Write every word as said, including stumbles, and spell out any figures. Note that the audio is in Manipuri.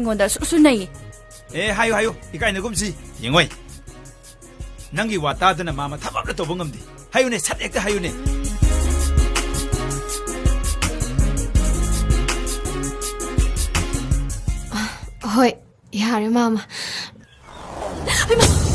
ꯑꯩꯉꯣꯟꯗ ꯁꯨ ꯁꯨ ꯅꯩꯌꯦ꯫ ꯑꯦ, ꯍꯥꯏꯌꯨ, ꯍꯥꯏꯌꯨ, ꯏꯀꯥꯏꯅꯒꯨꯝꯁꯤ꯫ ꯌꯦꯡꯉꯣꯏ, ꯅꯪꯒꯤ ꯋꯥ ꯇꯥꯗꯅ ꯃꯥꯃ ꯊꯕꯛ ꯑꯃ ꯇꯧꯕ ꯉꯝꯗꯦ꯫ ꯍꯥꯏꯌꯨꯅꯦ, ꯁꯠ ꯍꯦꯛꯇ ꯍꯥꯏꯌꯨꯅꯦ꯫ ꯍꯣꯏ, ꯌꯥꯔꯦ, ꯃꯥꯃ꯫ ꯍꯩꯃꯥ!